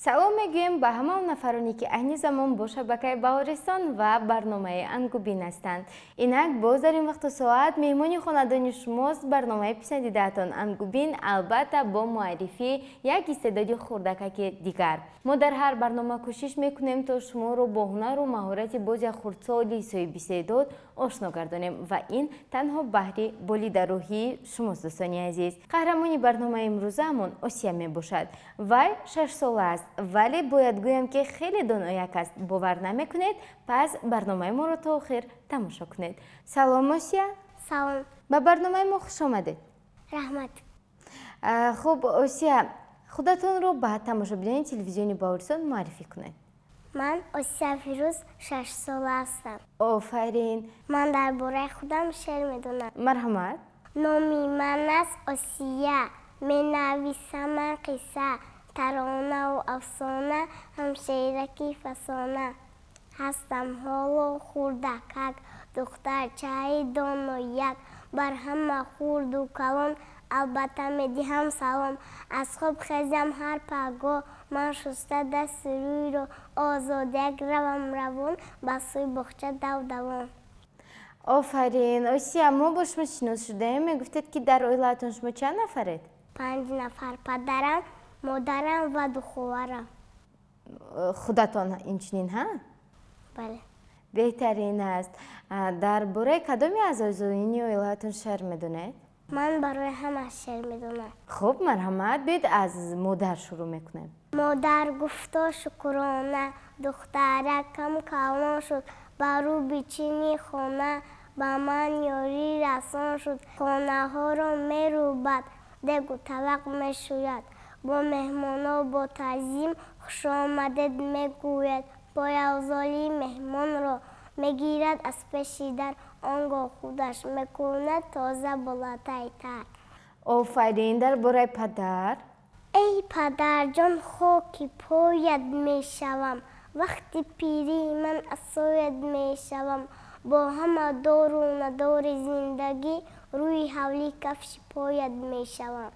Салом мегӯем ба ҳама он нафароне, ки айни замон бо шабакаи Баҳористон ва барномаи Ангубин ҳастанд. Инак боз дар ин вақту соат меҳмони хонадони шумост барномаи писандидаатон Ангубин, албатта, бо муаррифии як истеъдоди хурдакаки дигар. Мо дар ҳар барнома кӯшиш мекунем, то шуморо бо ҳунару маҳорати боз як хурдсоли соҳибистеъдод ошно гардонем, ва ин танҳо баҳри болидарӯҳии шумост. Дӯстони азиз, қаҳрамони барномаи имрӯзаамон Осия мебошад. Вай 6-сола аст, вале бояд гӯям, ки хеле донояк аст. Бовар намекунед? Пас барномаи моро то охир тамошо кунед. Салом, Осия! Салом. Ба барномаи мо хуш омадед. Раҳмат. Хуб, Осия, худатонро ба тамошобинони телевизиони Баҳористон муаррифӣ кунед. Ман Осия Фирӯз, 6-сола ҳастам. Офарин! Ман дар бораи худам шеър медонам. Марҳамат. Номи ман аст Осия, менависам ман қисса, таронаву афсона, ҳам шеъраки фасона. Ҳастам ҳоло хурдакак, духтарчаи донояк. Бар ҳама хурду калон албатта медиҳам салом. Аз хоб хезам ҳар пагоҳ ман, шуста дасту рӯйро, озодак равам равон ба сӯи боғча давдавон. Офарин, Осия! Мо бо шумо шинос шудаем. Мегуфтед, ки дар оилаатон шумо чанд нафаред? Панҷ нафар: падарам, модарам ва ду хоҳарам. Худатон инчунин, ҳа? Бале. Беҳтарин аст. Дар бораи кадоме аз аъзоини оилаатон шеър медонед? Ман барои ҳама шеър медонам. Хуб, марҳамат, биёед, аз модар шурӯъ мекунем. Модар гуфто: «Шукрона, духтаракам калон шуд, ба рӯ бичини хона ба ман ёрӣ расон шуд. Хонаҳоро мерӯбад, дегу табақ мешӯяд, бо меҳмоно бо таъзим хушомадед мегӯяд, пойафзоли меҳмонро мегирад аз пеши дар, он гоҳ худаш мекунад тоза бо латтаи тар.» Офарин! Дар бораи падар? Эй падарҷон, хоки поят мешавам, вақти пирӣ ман асоят мешавам. Бо ҳама дору надори зиндагӣ рӯи ҳавлӣ кафши поят мешавам.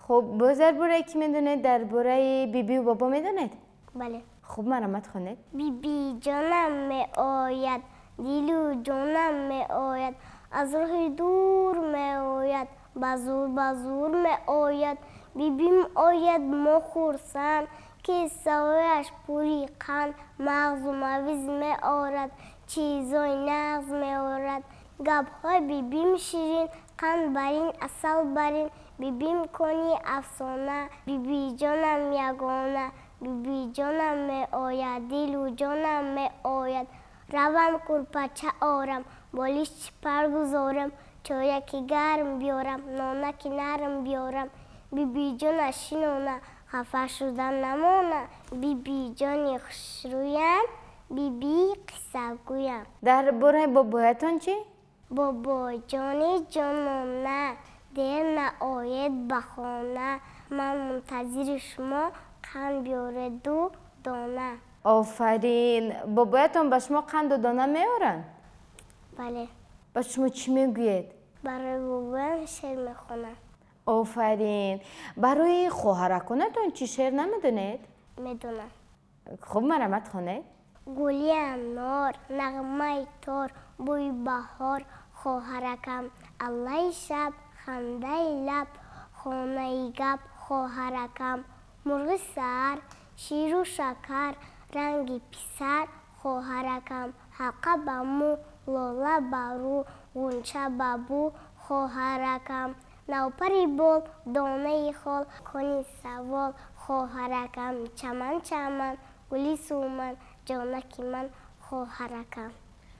Хуб, боз дар бораи кӣ медонед? Дар бораи бибию бобо медонед? Бале. Хуб, марҳамат, хонед. Бибиҷонам меояд, дилу ҷонам меояд, аз роҳи дур меояд, ба зур, ба зур меояд. Бибим ояд, мо хурсанд, киссаҳояш пури қанд, мағзу мавиз меорад, чизои нағз меорад. Гапҳои бибим ширин, қанд барин, асал барин. Бибим кони афсона, бибиҷонам ягона. Бибиҷонам меояд, дилу ҷонам меояд. Равам, курпача орам, болишти пар гузорам, чояки гарм биёрам, нонаки нарм биёрам. Бибиҷона шинона, хафа шуда намона. Бибиҷони хушрӯям, бибии қиссагӯям. Дар бораи бобоятон чӣ? Бобоҷони ҷонона, дер наоед ба хона, ман мунтазири шумо, қанд биёреду дона. Офарин! Бобоятон ба шумо қанду дона меоранд? Бале. Ба шумо чӣ мегӯед? Барои бобоям шеър мехонам. Офарин! Барои хоҳараконатон чӣ, шеър намедонед? Медонам. Хуб, марҳамат, хонед. Гули анор, нағмаи тор, бӯи баҳор, хоҳаракам, аллаи шаб, хандаи лаб, хонаи гап, хоҳаракам, мурғи саҳар, ширу шакар, ранги писар, хоҳаракам, ҳалқа ба мӯ, лола ба рӯ, ғунча ба бӯ, хоҳаракам, навпари бол, донаи хол, кони савол, хоҳаракам, чаман, чаман, гули суман, ҷонаки ман, хоҳаракам.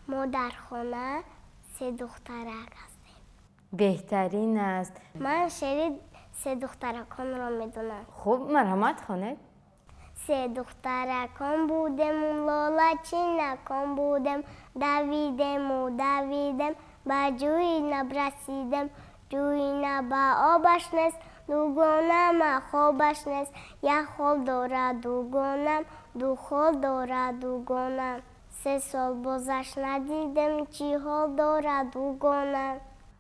Мо дар хона се духтарак ҳастем. Беҳтарин аст. Ман шеъри се духтараконро медонам. Хуб, марҳамат, хонед. Се духтаракон будем, лолачинакон будем, давидему давидем, ба ҷӯи наб расидем. Ҷӯи наб ба обаш нест, дугонама хобаш нест. Як хол дорад дугонам, ду хол дорад дугонам, 3 сол бозаш надидем, чӣ ҳол дорад дугонам.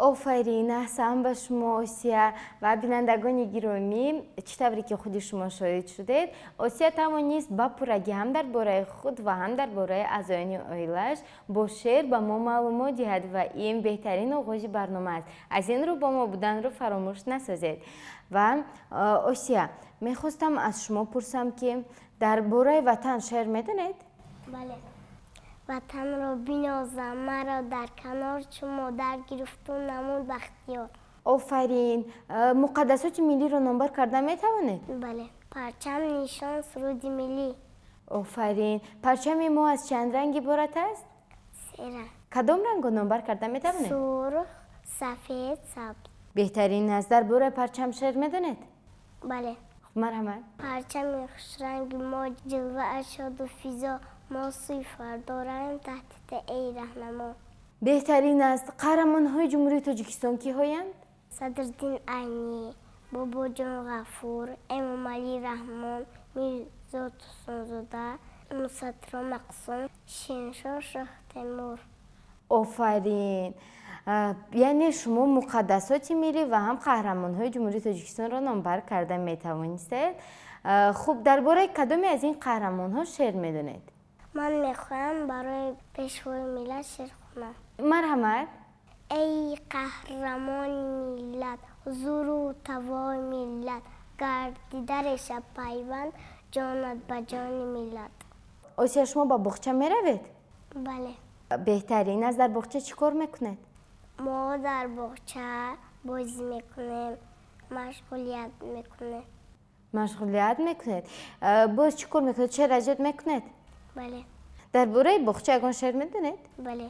Офарин, аҳсан ба шумо, Осия. Ва бинандагони гиромӣ, чӣ тавре ки худи шумо шоҳид шудед, Осия тавонист ба пуррагӣ ҳам дар бораи худ ва ҳам дар бораи аъзоёни оилааш бо шеър ба мо маълумот диҳад ва ин беҳтарин оғози барнома аст. Аз ин рӯ бо мо буданро фаромӯш насозед. Ва Осия, мехостам аз шумо пурсам, ки дар бораи ватан шеър медонед? Бале. Ватанро бинозам, маро дар канор, чу модар гирифту намуд бахтиёр. Офарин. Муқаддасоти миллиро номбар карда метавонед? Бале. Парчам, нишон, суруди миллӣ. Офарин. Парчами мо аз чанд ранг иборат аст? Се ранг. Кадом рангро номбар карда метавонед? Сурх, сафед, сабз. Беҳтарин аст. Дар бораи парчам шеър медонед? Бале. Хуб, марҳамат. Парчами хушранги мо ҷилвааш шоду физо, мо сӯи фардо равем таҳти ту, эй раҳнамо. Беҳтарин аст. Қаҳрамонҳои Ҷумҳурии Тоҷикистон киҳоянд? Садриддин Айнӣ, Бобоҷон Ғафур, Эмомалӣ Раҳмон, Мирзо Турсунзода, Мусатро Мақсум, Шириншоҳ Шоҳтемур. Офарин. Яъне шумо муқаддасоти миллӣ ва ҳам қаҳрамонҳои Ҷумҳурии Тоҷикистонро номбар карда метавонистед. Хуб, дар бораи кадоме аз ин қаҳрамонҳо шеър медонед? Ман мехоҳам барои Пешвои миллат шеър хонам. Марҳамат. Эй қаҳрамони миллат, зуру тавои миллат, гардида реша пайванд, ҷонат ба ҷони миллат. Осия, шумо ба боғча меравед? Бале. Беҳтарин аст. Дар боғча чӣ кор мекунед? Мо дар боғча бозӣ мекунем, машғулият мекунем. Машғулият мекунед? Боз чӣ кор мекунед? Шеър аз ёд мекунед? Бале. Дар бораи боғча ягон шеър медонед? Бале.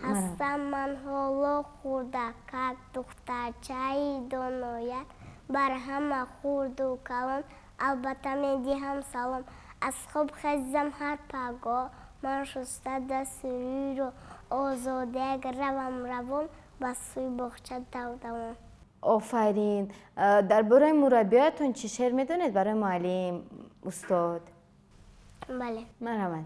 Ҳастам ман ҳоло хурдакак, духтарчаи донояк, бар ҳама хурду калон албатта медиҳам салом. Аз хоб хезам ҳар пагоҳ, ман шуста дасту рӯйро, озодаяк равам равон, ба сӯи боғча давдавон. Офарин. Дар бораи мураббиятон чӣ шеър медонед? Барои муаллим, устод? Бале. Марҳамат.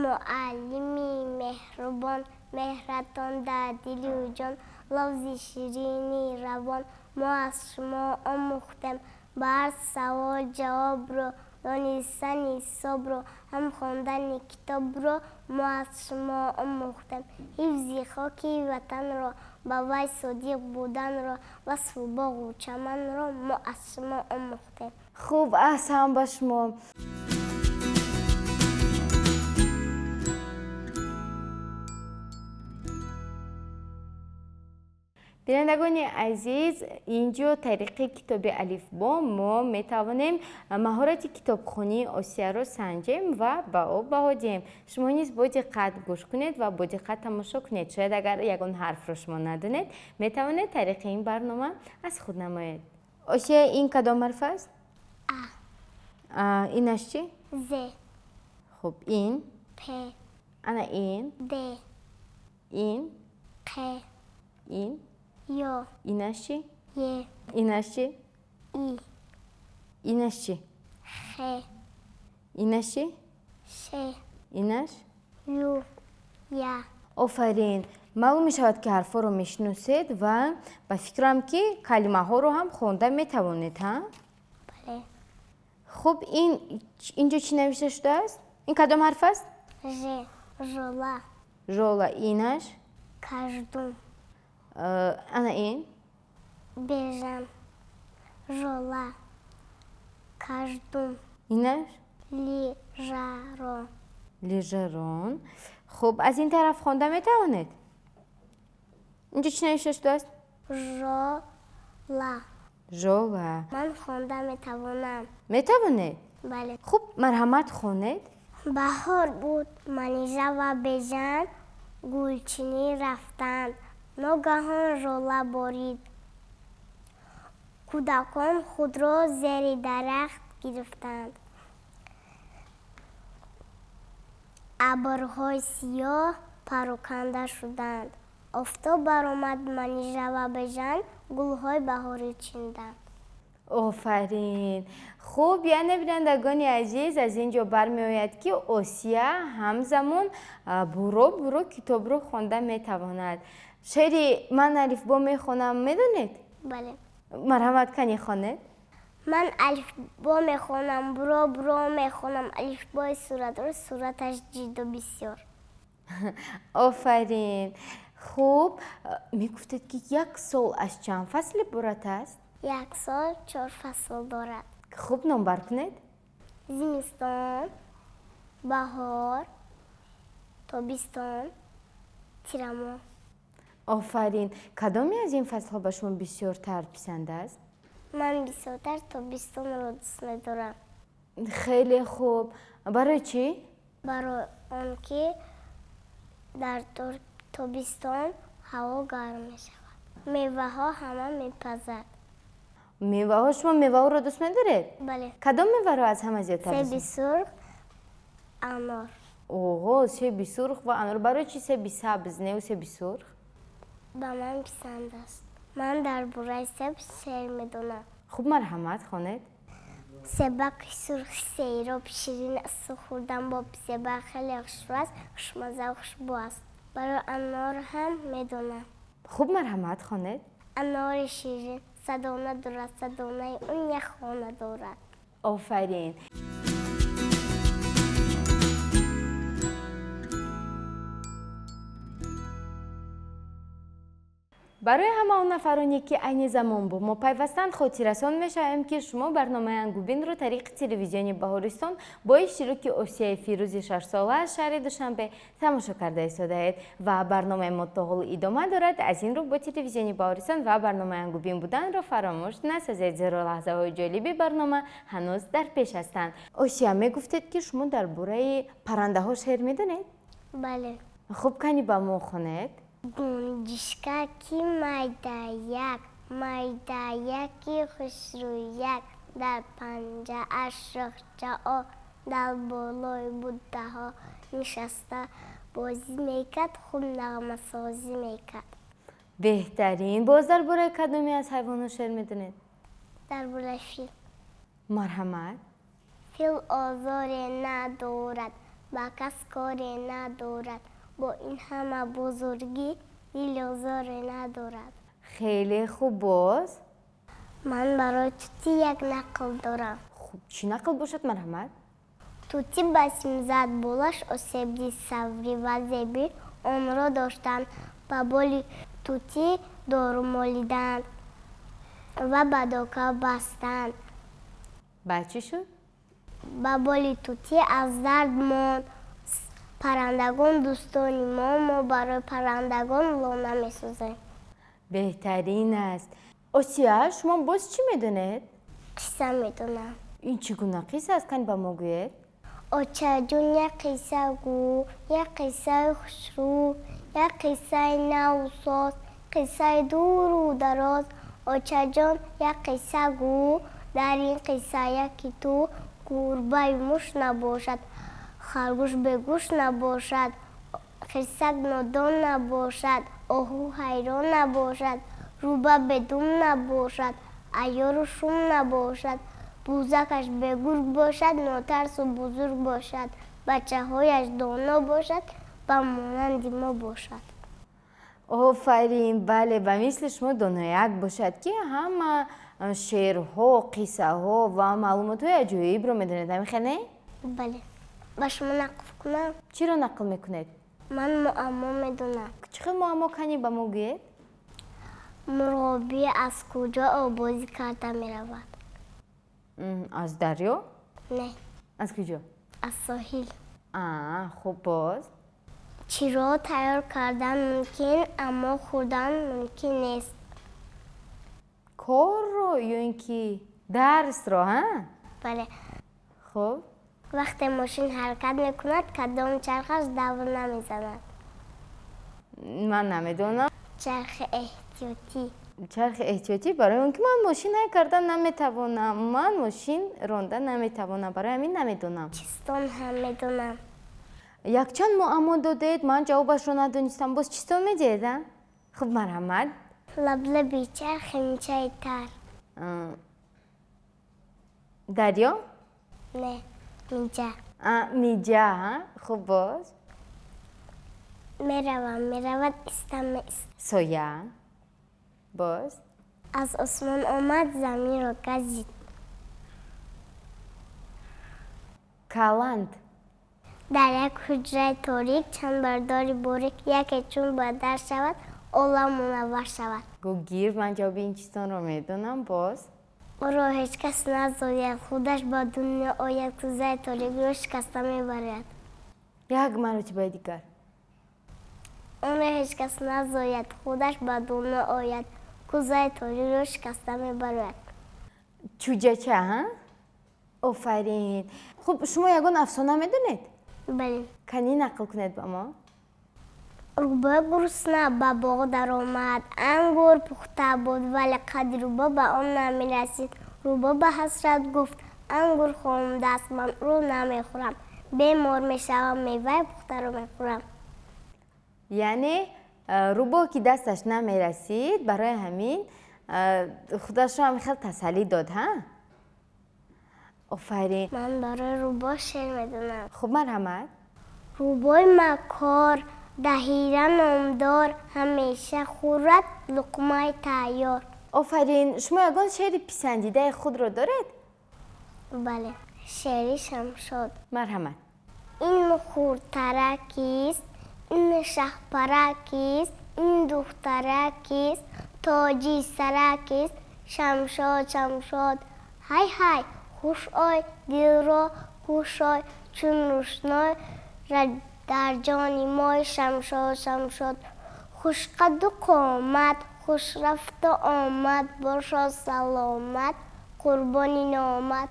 Муаллими меҳрубон, меҳратон дар дилу ҷон, лафзи ширини равон, мо аз шумо омӯхтем ба ҳар савол ҷавобро, донистани ҳисобро, ҳам хондани китобро, мо аз шумо омӯхтем ҳифзи хоки ватанро, ба вай содиқ буданро, васфу боғу чаманро, мо аз шумо омӯхтем. Хуб, аҳсан ба шумо. Бинандагони азиз, инҷо тариқи китоби алифбо мо метавонем маҳорати китобхонии Осияро санҷем ва ба ӯ баҳо диҳем. Шумо низ бо диққат гӯш кунед ва бо диққат тамошо кунед. Шояд агар ягон ҳарфро шумо надонед, метавонед тариқи ин барнома аз худ намоед. Осия, ин кадом ҳарф аст? А. Инаш чӣ? З. Хуб, ин? П. Ана ин? Д. Ин? Қ. Ин? Ё. Инаш чӣ? Е. Инаш чӣ? И. Инаш чӣ? Х. Инаш чӣ? Ш. Инаш? Ю. Я. Офарин. Маълум мешавад, ки ҳарфҳоро мешиносед ва ба фикрам, ки калимаҳоро ҳам хонда метавонед, ҳа? Бале. Хуб, ин инҷо чӣ навишта шудааст? Ин кадом ҳарф аст? Ж. Жола. Жола. Инаш? Каждум. Ана ин? Бежан. Жола. Каждум. Инаш? Лижарон. Лижарон. Хуб, аз ин тараф хонда метавонед? Инҷо чӣ навишта шудааст? Жола. Жола. Ман хонда метавонам. Метавонед? Бале. Хуб, марҳамат, хонед. Баҳор буд, Манижа ва Бежан гулчинӣ рафтанд. Ногаҳон жола борид. Кӯдакон худро зери дарахт гирифтанд. Абрҳои сиёҳ пароканда шуданд. Офтоб баромад, Манижа ва Бежан гулҳои баҳорӣ чинданд. Офарин. Хуб, яъне бинандагони азиз, аз ин ҷо бармеояд, ки Осия ҳамзамон буро буро китобро хонда метавонад. Шеъри ман алифбо мехонам медонед? Бале. Марҳамат, кани хонед. Ман алифбо мехонам, буро буро мехонам, алифбои суратро сураташ ҷидду бисёр. Офарин. Хуб, мегуфтед, ки як сол аз чанд фасл иборат аст? Як сол чор фасл дорад. Хуб, номбар кунед. Зимистон, баҳор, тобистон, тирамоҳ. Офарин. Кадоме аз ин фаслҳо ба шумо бисёртар писанд аст? Ман бисёртар тобистонро дӯст медорам. Хеле хуб. Барои чӣ? Барои он ки дар тобистон ҳаво гарм мешавад, меваҳо ҳама мепазад. Меваҳо, шумо меваҳоро дӯст медоред? Бале. Кадом меваро аз ҳама зиёдтар? Себи сурх, анор. Оҳо, себи сурх ва анор. Барои чӣ себи сабз неву себи сурх? Ба ман писанд аст. Ман дар бораи себ шеър медонам. Хуб, марҳамат, хонед. Себаки сурх сейроб ширин асту хӯрдан боб, себак хеле хушрӯ аст, хушмаззаву хушбӯ аст. Барои анор ҳам медонам. Хуб, марҳамат, хонед. Анори ширин садона дорад, садонаи он як хона дорад. Офарин. Барои ҳама он нафароне, ки айни замон бо мо пайвастанд, хотиррасон мешавем, ки шумо барномаи Ангубинро тариқи телевизиони Баҳористон бо иштироки Осияи Фирӯзи шашсола аз шаҳри Душанбе тамошо карда истодаед ва барномаи мо то ҳол идома дорад. Аз ин рӯ бо телевизиони Баҳористон ва барномаи Ангубин буданро фаромӯш насозед, зеро лаҳзаҳои ҷолиби барнома ҳанӯз дар пеш ҳастанд. Осия, мегуфтед, ки шумо дар бораи паррандаҳо шеър медонед? Бале. Хуб, кани ба мо хонед. Гунҷишкаки майдаяк, майдаяки хушрӯяк, дар панҷааш шохчао, дар болои буттаҳо нишаста бозӣ мекард, хуб нағмасозӣ мекард. Беҳтарин. Боз дар бораи кадоме аз ҳайвонот шеър медонед? Дар бораи фил. Марҳамат. Фил озоре надорад, ба кас коре надорад, бо ин ҳама бузургӣ дили озоре надорад. Хеле хуб. Боз? Ман барои тутӣ як нақл дорам. Хуб, чӣ нақл бошад, марҳамат? Тутӣ ба сим зад, болаш осеб дид, саврӣ ва зебӣ онро доштанд, ба боли тутӣ дору молиданд ва ба дока бастанд. Баъд чӣ шуд? Ба боли тутӣ аз дард монд. Паррандагон дӯстони мо, мо барои паррандагон лона месозем. Беҳтарин аст. Осия, шумо боз чӣ медонед? Қисса медонам. Ин чӣ гуна қисса аст, кани ба мо гӯед? Очаҷон, як қисса гӯ, як қиссаи хушрӯ, як қиссаи навсоз, қиссаи дуру дароз. Очаҷон, як қисса гӯ, дар ин қисса яки ту гурбаю муш набошад, харгӯш бегӯш набошад, хирсак нодон набошад, оҳу ҳайрон набошад, рӯба бедум набошад, айёру шум набошад, бузакаш бегург бошад, нотарсу бузург бошад, бачаҳояш доно бошад, ба монанди мо бошад. Офарин. Бале, ба мисли шумо донояк бошад, ки ҳама шеърҳо, қиссаҳо ва маълумотҳои аҷоибро медонед. Ҳамин хел, не? Бале. Ба шумо нақл кунам? Чиро нақл мекунед? Ман муаммо медонам. Чӣ хел муаммо, кани ба мо гӯед? Мурғобӣ аз куҷо оббозӣ карда меравад? Аз дарё? Не. Аз куҷо? Аз соҳил. Хуб, боз? Чиро тайёр кардан мумкин, аммо хӯрдан мумкин нест? Корро ё ин ки дарсро, ҳа? Бале. Хуб. Вақте мошин ҳаракат мекунад, кадом чархаш давр намезанад? Ман намедонам. Чархи эҳтиётӣ. Чархи эҳтиётӣ, барои он ки ман мошин ҳай карда наметавонам, ман мошин ронда наметавонам, барои ҳамин намедонам. Чистон ҳам медонам. Якчанд муаммо додед, ман ҷавобашро надонистам, боз чистон медиҳед, а? Хуб, марҳамат. Лаблаби чарх химчаи тар. Дарё? Не, миҷа. Миҷа. Хуб, боз? Меравам, меравад, истам, меистад. Соя. Боз? Аз осмон омад, заминро газид. Каланд. Дар як ҳуҷраи торик чанд бардори борик, яке чун ба дар шавад, олам мунаввар шавад. Гугирд, ман ҷавоби ин чизтонро медонам. Боз? Ӯро ҳеҷ кас назояд, худаш ба дунё ояд, кӯзаи торикро шикаста мебарад. Як маротибаи дигар. Ӯро ҳеҷ кас назояд, худаш ба дунё ояд, кӯзаи торикро шикаста мебарад. Чӯҷача, ҳа? Офарин. Хуб, шумо ягон афсона медонед? Бале. Канӣ нақл кунед ба мо. Рӯбоҳ гурусна ба боғ даромад. Ангур пухта буд, вале қадди рӯбоҳ ба он намерасид. Рӯбоҳ ба ҳасрат гуфт: ангур хондааст, ман ӯро намехӯрам. Бемор мешавам, меваи пухтаро мехӯрам. Яъне рӯбоҳ ки дасташ намерасид, барои ҳамин худашро ҳам хел тасаллӣ дод, ҳа? Офарин. Ман барои рӯбоҳ шеър медонам. Хуб, марҳамат. Рӯбоҳи макор, даҳира номдор, ҳамеша хӯрад луқмаи тайёр. Офарин. Шумо ягон шеъри писандидаи худро доред? Бале, шеъри Шамшод. Марҳамат. Ин хурдтара кист, ин шаҳпара кист, ин духтара кист, тоҷи сара кист? Шамшод, Шамшод, ҳай ҳай, хуш ой, дилро кушой, чун рӯшной дар ҷони мой. Шамшод, Шамшод, хушқадду қомат, хушрафту омад, бошо саломат, қурбони номат.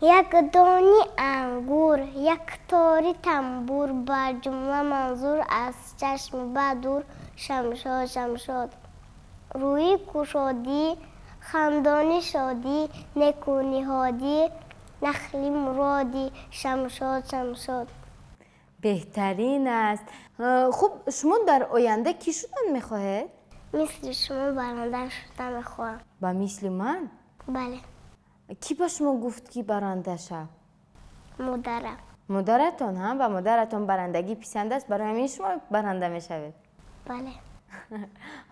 Як дони ангур, як тори тамбур, бар ҷумла манзур аз чашми бадур. Шамшод, Шамшод, рӯи кушодӣ, хандони шодӣ, неку ниҳодӣ, нахли муродӣ. Шамшод, Шамшод. Беҳтарин аст. Хуб, шумо дар оянда кӣ шудан мехоҳед? Мисли шумо баранда шуда мехоҳам. Ба мисли ман? Бале. Кӣ ба шумо гуфт, ки баранда шав? Модарам. Модаратон, ҳа? Ба модаратон барандагӣ писанд аст, барои ҳамин шумо баранда мешавед? Бале.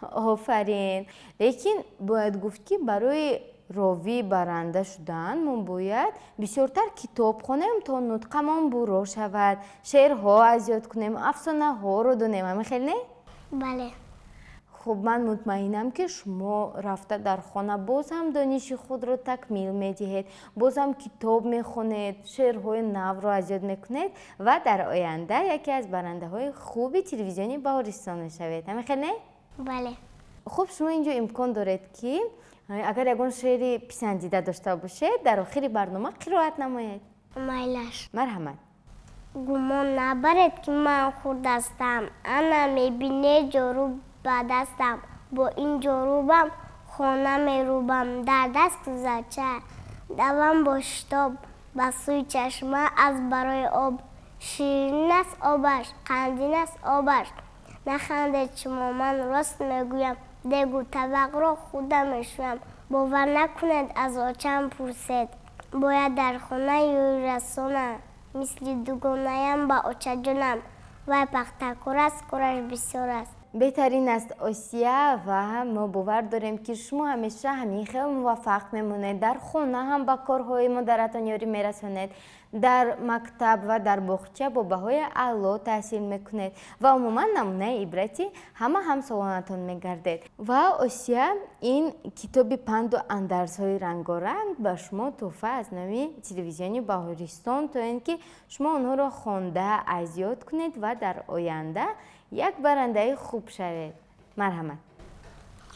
Офарин. Лекин бояд гуфт, ки барои ровӣ баранда шудан мо бояд бисёртар китоб хонем, то нутқамон бурро шавад, шеърҳо аз ёд кунем, афсонаҳоро донем. Ҳамин хел не? Бале. Хуб, ман мутмаинам, ки шумо рафта дар хона боз ҳам дониши худро такмил медиҳед, боз ҳам китоб мехонед, шеърҳои навро аз ёд мекунед ва дар оянда яке аз барандаҳои хуби телевизиони Баҳористон мешавед. Ҳамин хел не? Бале. Хуб, шумо инҷо имкон доред, ки агар ягон шеъри писандида дошта бошед, дар охири барнома қироат намоед. Майлаш. Марҳамат. Гумон набаред, ки ман хурдастам, ана мебинед, ҷоруб ба дастам. Бо ин ҷорубам хона мерубам, дар даст кӯзача. Давам бо шитоб ба сӯи чашма аз барои об. Ширин аст обаш, қандин аст обаш. Нахандед шумо, ман рост мегӯям, дегу табақро худам мешӯям. Бовар накунед, аз очам пурсед. Бояд дар хона ёрӣ расонам, мисли дугонаям ба очаҷонам. Вай пахтакор аст, кораш бисёр аст. Беҳтарин аст, Осия, ва мо бовар дорем, ки шумо ҳамеша ҳамин хел муваффақ мемонед, дар хона ҳам ба корҳои модаратон ёрӣ мерасонед, дар мактаб ва дар боғча бо баҳои аъло таҳсил мекунед ва умуман намунаи ибрати ҳама ҳамсолонатон мегардед. Ва, Осия, ин китоби панду андарзҳои рангоранг ба шумо тӯҳфа аз номи телевизиони Баҳористон, то ин ки шумо онҳоро хонда аз ёд кунед ва дар оянда як барандаи хуб шавед. Марҳамат.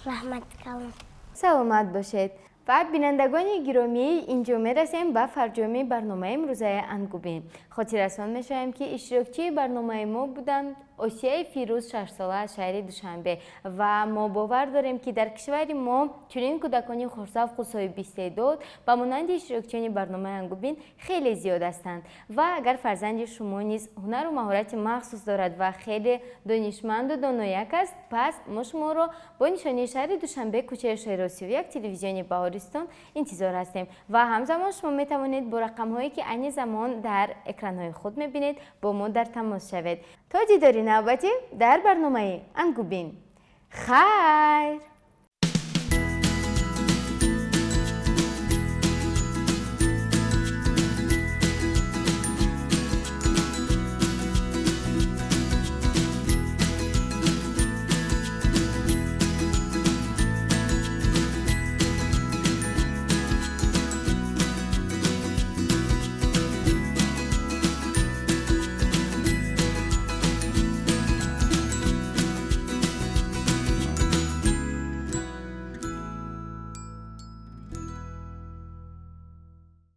Раҳмати калон. Саломат бошед. Ва бинандагони гиромӣ, инҷо мерасем ба фарҷоми барномаи имрӯзаи Ангубин. Хотиррасон мешавем, ки иштирокчии барномаи мо буданд Осияи Фирӯз, 6-сола, аз шаҳри Душанбе. Ва мо бовар дорем, ки дар кишвари мо чунин кӯдакони хушзавқу соҳибистеъдод ба монанди иштирокчиёни барномаи Ангубин хеле зиёд ҳастанд. Ва агар фарзанди шумо низ ҳунару маҳорати махсус дорад ва хеле донишманду донояк аст, пас мо шуморо бо нишонии шаҳри Душанбе, кӯчаи Шоиро 31, телевизиони Баҳористон интизор ҳастем. Ва ҳамзамон шумо метавонед бо рақамҳое, ки айни замон дар экранҳои худ мебинед, бо мо дар тамос шавед. То дидори навбатӣ дар барномаи «Ангубин», хайр.